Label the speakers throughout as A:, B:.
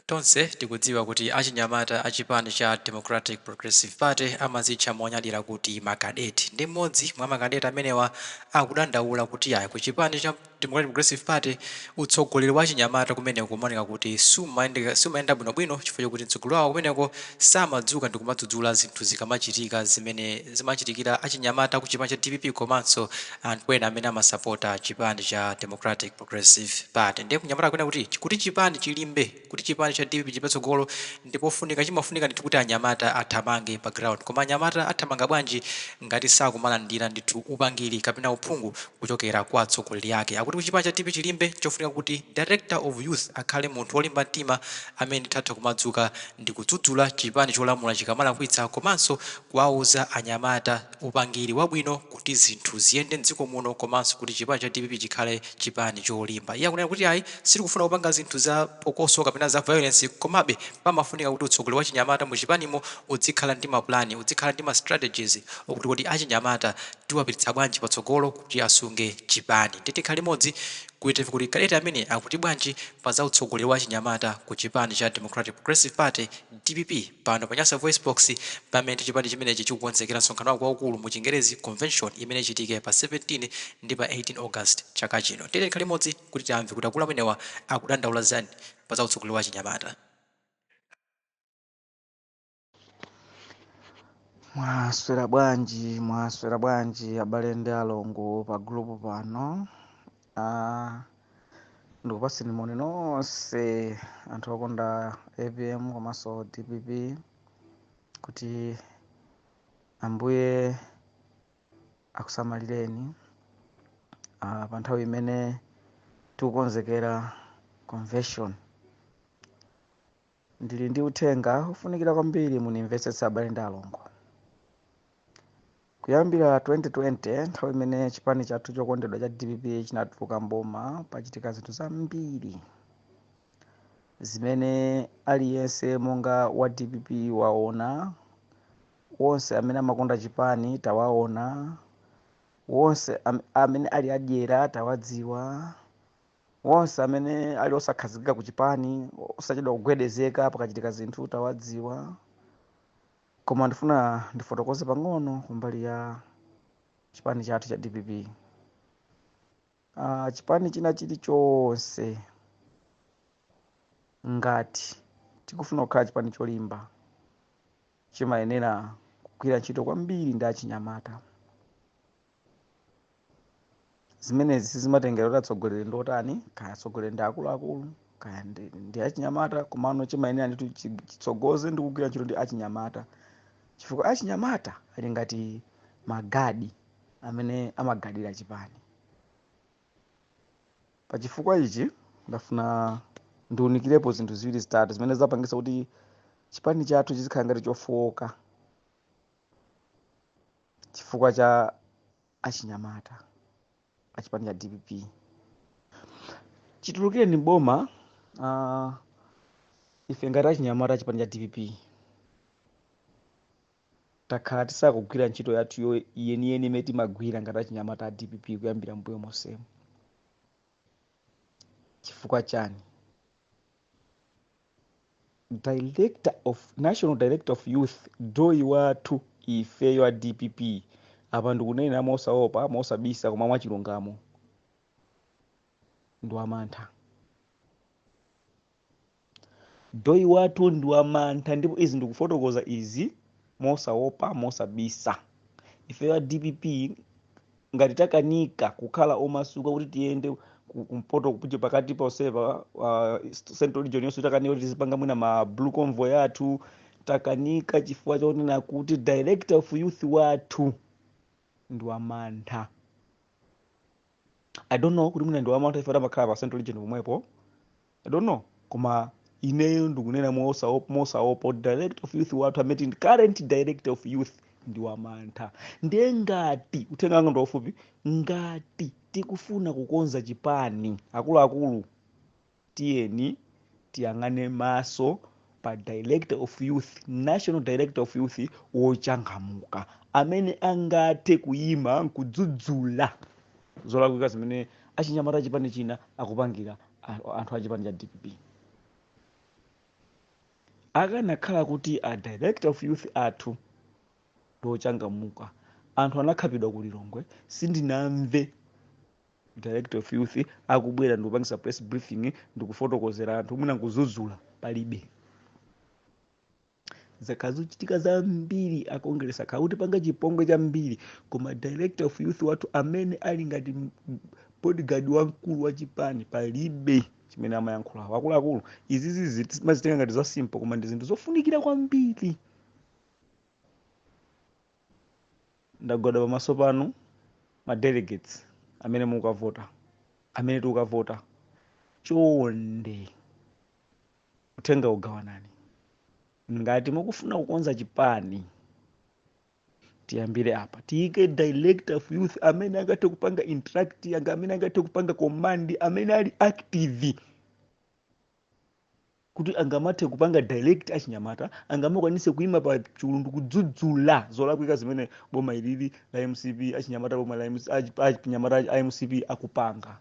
A: Tonse tikudziwa kuti achinyamata a chipani cha Democratic Progressive Party amazitcha monyadira kuti makadeti. Ndi mmodzi mwa makadeti amenewa akudandaula kuti ayi, ku chipani cha Democratic Progressive Party utsogoleri wa achinyamata kumeneko kumaoneka kuti sumayenda bwinobwino chifukwa chokuti mtsogoleri wawo kumeneko samadzuka ndikumadzudzula zinthu zikamachitika zimene zimachitikira achinyamata ku chipani cha dpp komanso anthu ena amene amasapota chipani cha Democratic Progressive Party. Ndiye mnyamata akunena kuti chipani chilimbe, kuti chipani cha dpp chipite patsogolo, ndipofunika, chimafunika ndithu kuti anyamata athamange pa ground. Koma anyamata athamanga bwanji ngati sakumalandira ndithu upangiri kapena uphungu kuchokera kwa atsogoleri ake? Akuti kuti chipani cha dpp chilimbe, chofunika kuti director of youth akhale munthu wolimba mtima amene ndithu atha kumadzuka ndikudzudzula chipani cholamula chikamalakwitsa komanso kuwauza anyamata upangiri wabwino kuti zinthu ziyende mdziko muno komanso kuti chipani cha dpp chikhale chipani cholimba. Iye akunena kuti ayi, sitikufuna kupanga zinthu za phokoso kapena za violence, komabe pamafunika kuti utsogoleri wa chinyamata mu chipanimo udzikhala ndi mapulani, udzikhala ndi ma strategies okuti kodi achinyamata tiwapititsa bwanji patsogolo kuti asunge chipani. Ndiye tikhale limodzi kuti timve kuti kadeti amene akuti bwanji pa za utsogoleri wa achinyamata ku chipani cha Democratic Progressive Party, dpp, pano pa Nyasa VoiceBox, pamene chipani chimenechi chikukonzekera msonkhano wake waukulu, mu Chingerezi convention, imene ichitike pa 17 ndi pa 18 August chaka chino. Tiye tikhale limodzi kuti tamve kuti akulu amenewa akudandaula zani pa za utsogoleri wa achinyamata.
B: Mwaswera bwanji, mwaswera bwanji abale ndi alongo pa group pano? Ndikupaseni moni nonse anthu okonda APM komanso DPP kuti Ambuye akusamalireni pa nthawi imene tikukonzekera convention. Ndili ndi uthenga ofunikira kwambiri, munimvetsetse abale ndi alongo. Kuyambira 2020, nthawi imene chipani chathu chokondedwa cha DPP chinatuluka mboma, pachitika zinthu zambiri zimene aliyense monga wa DPP waona, wonse amene amakonda chipani tawaona, wonse amene ali adyera tawadziwa, wonse amene ali osakhazikika ku chipani, osachedwa kugwedezeka pakachitika zinthu tawadziwa. Koma ndifuna ndifotokoze pang'ono kumbali ya chipani chathu cha DPP. Chipani china chilichonse, ngati tikufuna kukhala chipani cholimba, chimayenera kugwira ntchito kwambiri ndi achinyamata. Zimenezi sizimatengera kuti atsogoleri ndi otani, kaya atsogoleri ndi akuluakulu, kaya ndi achinyamata, komano chimayenera ndithu chitsogoze ndi kugwira ntchito ndi achinyamata, chifukwa achinyamata ali ngati magadi amene amagadira chipani. Pa chifukwa ichi ndafuna ndiwunikirepo zinthu ziwiri zitatu zimene zapangisa kuti chipani chathu chizikhala ngati chofowoka chifukwa cha achinyamata achipani cha DPP. Chitulukireni boma, ife ngati achinyamata achipani cha DPP takhala tisakugwira ntchito yathu yeniyeni imene timagwira ngati achinyamata a DPP kuyambira mbuyo monsemu. Chifukwa chani? Director of National Director of Youth, DOY wathu ifeyo a DPP, apa ndikunena mosaopa, mosabisa, koma mwachilungamo, ndi wamantha. DOY wathu ndi wamantha, ndipo izi ndikufotokoza izi mosaopa, mosabisa. Ifeyo a DPP ngati takanika kukhala omasuka kuti tiyende kumpoto kuja, pakati ponsepa, Central Region yonse, takanika kuti tizipanga mwina ma blue convoy athu, takanika chifukwa chonena kuti director of youth wathu ndi wamantha. I don't know kuti mwina ndi wamantha ife amakhala pa Central Region pomwepo, I don't know, koma ineyo ndikunena mosaopa kuti director of youth wathu amene ndi current director of youth ndi wamantha. Ndiye ngati uthenga wanga ndi wafupi, ngati tikufuna kukonza chipani, akuluakulu, tiyeni tiyang'ane maso pa director of youth, national director of youth wochangamuka amene angathe kuyima nkudzudzula zolakwika zimene achinyamata achipani china akupangira anthu achipani cha DPP. Akanakhala kuti a director of youth athu ndochangamuka, anthu anakhapidwa ku Lilongwe, sindinamve director of youth akubwera ndikupangisa press briefing ndikufotokozera anthu, mwina nkudzudzula, palibe. Zakhala zochitika zambiri, a Congress akhala kutipanga chipongwe chambiri, koma director of youth wathu amene ali ngati bodyguard wamkulu wa chipani, palibe chimene amayankhulawo. Akuluakulu, izizi timazitenga ngati za simple, koma ndi zinthu zofunikira kwambiri. Ndagwada pamaso panu ma delegates amene mukavota, amene tikukavota, chonde uthenga ugawanani. Ngati mukufuna kukonza chipani, tiyambire apa, tiyike director of youth amene angathe kupanga interact, amene angathe kupanga command, amene ali active kuti angamathe kupanga direct achinyamata, angamakwanise kuima pa chulu ndikudzudzula zolakwika zimene boma ilili la MCP, achinyamata boma la MC, achinyamata a MCP akupanga.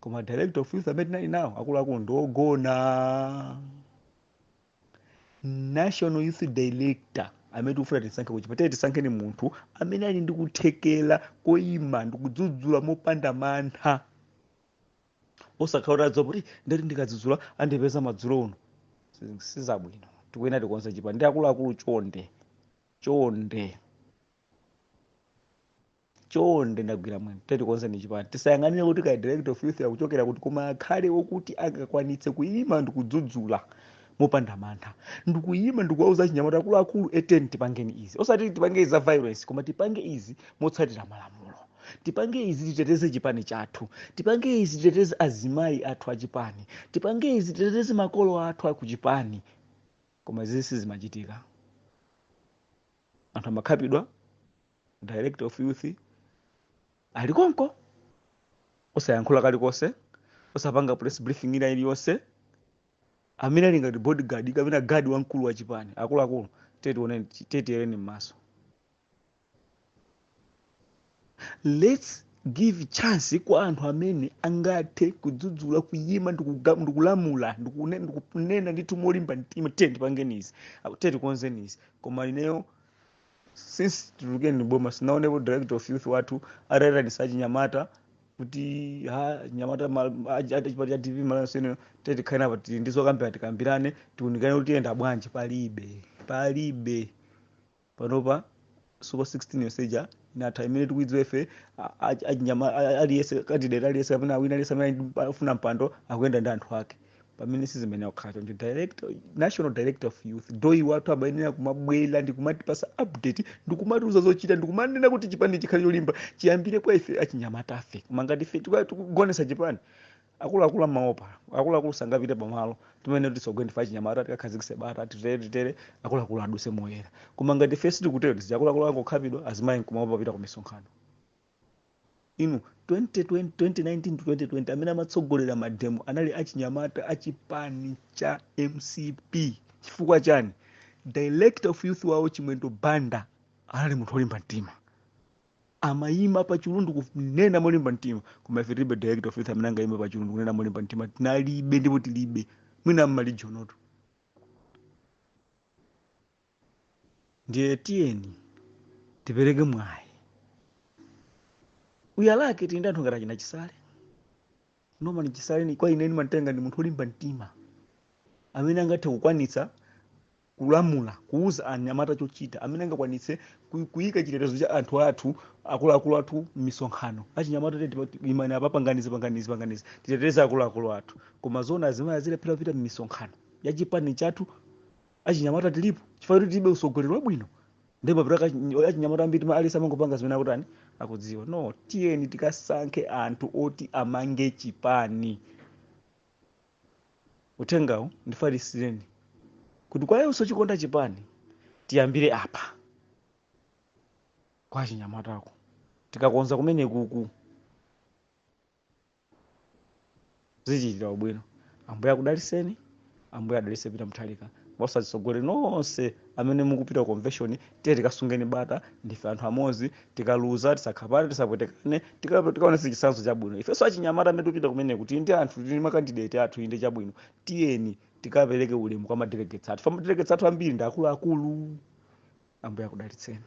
B: Koma director of youth amene tinali nawo, akuluakulu, ndiogona. National youth director amene tikufuna tisankhe kuchipani, tisankheni munthu amene ali ndi kuthekera koyima ndikudzudzula mopanda mantha, osakhala kuti adziwa kuti ndati ndikadzudzula andipeza madzulo uno. Sizabwino. Tikuyenera tikonze chipani ndi akuluakulu. Chonde, chonde, chonde, ndagwira mwene, tikonzeni chipani. Tisayang'anire kuti ka director of youth akuchokera kuti, koma akhale wokuti akakwanitse kuyima ndikudzudzula mopanda mantha, ndikuyima ndikuwauza achinyamata, akuluakulu, eteni tipangeni izi, osati tipange izi za violence, koma tipange izi motsatira malamulo, tipange izi titeteze chipani chathu, tipange izi titeteze azimayi athu achipani, tipange izi titeteze makolo athu akuchipani. Koma izi sizimachitika. Anthu amakhapidwa, director of youth ali konko osayankhula kalikonse, osapanga press briefing ina iliyonse, amene ali ngati bodyguard kapena guard wamkulu wa chipani. Akuluakulu, tetiyereni m'maso. Let's give chance kwa anthu amene angathe kudzudzula, kuyima ndikulamula, ndikunena ndithu molimba mtima, tiye tipangeni izi, tiye tikonzeni izi. Koma ineyo since titulukeni boma sinaonepo director of youth wathu atayitanisa achinyamata kuti ha nyamata chipani cha DPP malanseno, tiye tikhale napa, tili ndi zokambira, tikambirane, tiunikane kuti tiyenda bwanji. Palibe, palibe. Panopa Super 16 yonseja inatha imene tikuidziwa ife. Aliyense candidate aliyense kapena wina aliyense amene afuna mpando akuyenda ndi anthu ake, pamene sizimene akukhala choncho. Director, national director of youth, DOY wathu amayenera kumabwera ndi kumatipasa update, ndikumatiuza zochita, ndikumanena kuti chipani chikhale cholimba, chiyambire kwa ife achinyamatafe. Koma ngati ife tikugonesa chipani, akuluakulu amaopa, akuluakulu sangapite pamalo timene tisogwe ndife achinyamata, tikakhazikise bata, titere titere, akuluakulu aduse moyera. Koma ngati ife sitikutero, tizija akuluakulu angokhapidwa, azimayi nkumaopa pita ku misonkhano. Inu, 2020, 2019 to 2020, amene amatsogolera mademo anali achinyamata achipani cha MCP. Chifukwa chani? Director of youth wawo Chimwendo Banda anali munthu wolimba mtima, amayima pachulu ndikunena molimba mtima. Koma ife tilibe director of youth amene angayime pachulu ndikunena molimba mtima. Tinalibe ndipo tilibe, mwina mmalijonoto. Ndiye tiyeni tipereke mwayi uyalake. Tili ndi anthu ngati achina Chisale, Norman Chisale. Ni kwa ine ndimatenga ndi munthu wolimba mtima amene angathe kukwanitsa kulamula, kuuza anyamata chochita, amene angakwanitse kuyika chitetezo cha anthu athu, akuluakulu athu m'misonkhano. Achinyamata, imani apa, panganizi, panganizi, panganizi, titeteze akuluakulu athu. Koma zona azimayi azilephera kupita m'misonkhano ya chipani chathu, achinyamata tilipo, chifukwa kuti tilibe usogoleri wabwino, ndipo mapita achinyamata ambiri alisa amangopanga zimene akutani, akudziwa. No, tiyeni tikasankhe anthu oti amange chipani. Uthengawu ndifalisireni kuti kwa yense chikonda chipani, tiyambire apa kwa achinyamatako. Tikakonza kumene kuku zichitira ubwino. Ambuye akudaliseni, Ambuye adalise Peter Mutharika, osatitsogolere nonse amene mukupita ku convention. Tiye tikasungeni bata, ndife anthu amodzi. Tikaluza tisakhapane, tisapwetekane, tikaonese chitsanzo chabwino. Ifenso achinyamata amene tikupita kumeneku tili ndi anthu, tili ndi ma candidate athu, inde chabwino. Tiyeni Tikapereke ulemu kwa madelegates athu. Fa madelegates athu ambiri ndi akuluakulu. Ambuye akudalitseni.